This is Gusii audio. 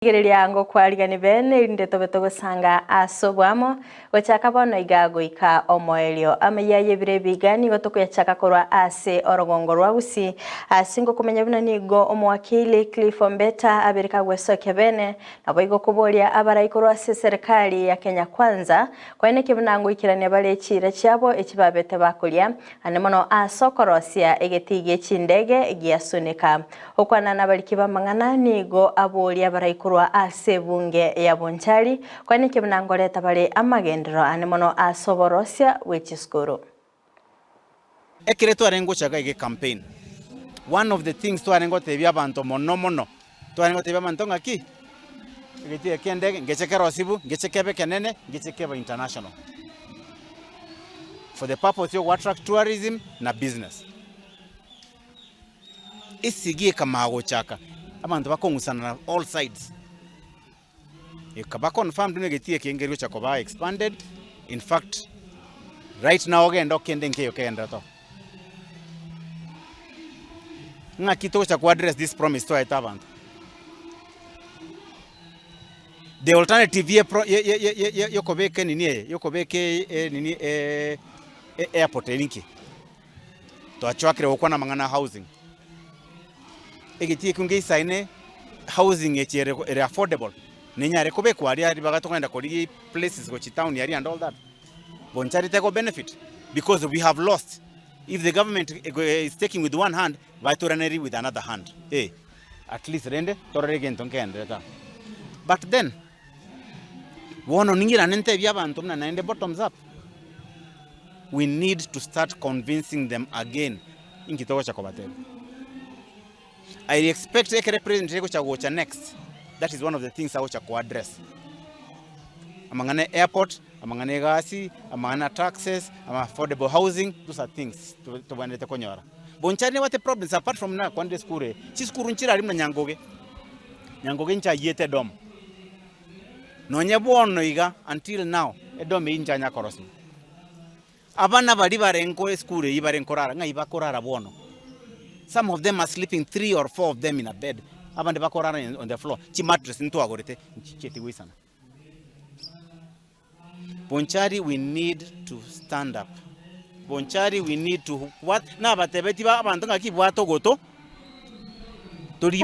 Rigereria ngokwarigani bene, erinde tobe togosanga ase oboamo, gochaka bono iga goika omoerio. Amaiya y'ebiro ebi iga nigo tokoyachaka korwa ase orogongo rwa Gusii, ase ngokomanya buna nigo omowakili Cliff Ombeta abere kagwesokia bene, naboigo koboria abarai korwa ase eserekari ya Kenya Kwanza, koenekia buna ngoikerania bare chiira chiabo echi babete bakoria, ande mono ase okorosia egetii gie chindege giasunika. Gokwana nabariki b'amang'ana nigo aboria abarai korwa ase ebunge ya Bonchari, koenekia buna ngoreta bare amagenderero ane mono ase oborosia bwe chisukuru. Ekere twarenge gochaka iga ecampaign, one of the things twarenge gotebia abanto mono mono, twarenge gotebia abanto ng'aki, egetii eke endege ngeche kerosibu, ngeche kebe ekenene, ngeche kebe international, for the purpose ya ogo attract tourism na business. Esegi ekamanya gochaka, abanto bakong'usana na all sides, ekaba confirmed buna egetii eke nkeri gocha koba expanded, in fact right now ogende okende nkeiyo kegenderete oo. Ng'aki togocha ko address this promise twaete abanto? The alternative ye pro ye ye ye ye yokobeka enini eye, yokobeka enini airport eri nki? Twachakire gokwana amang'ana a housing, egetii ekio ngeisaine housing echi ere ere affordable, nenyare kobekwa aria ribaga tokogenda korigia places gochia town aria and all that. Bonchari tego benefit because we have lost, if the government is taking with one hand, batoiranerie with another hand eh, at least rende torore egento nkegendererete amo. But then, bono ning'irane ntebie abanto buna naende bottoms up. We need to start convincing them again inki togocha kobatebia. I expect ekere president egocha gocha next, that is one of the things agocha ko address. Amang'ana ya airport, amang'ana ya egasi, amang'ana ya taxes, ama affordable housing, those are things tobwenerete konyora. Bonchari nebwate problems apart from nakwanire esukuru eye, chisukuru nchire aria buna Nyangoge, Nyangoge nchayiete edomo. Nonye bono iga until now edomo eyio nchanya korosiwa. Abana baria barenge esukuru eyio barenge korara ng'ai bakorara bono? Some of them are sleeping three or four of them in a bed, abande bakorara on the floor, chimattress ntwagorete nchichieti goisana. Bonchari we need to stand up, Bonchari we need to what nabatebetie abanto ng'aki bwata ogoto tori.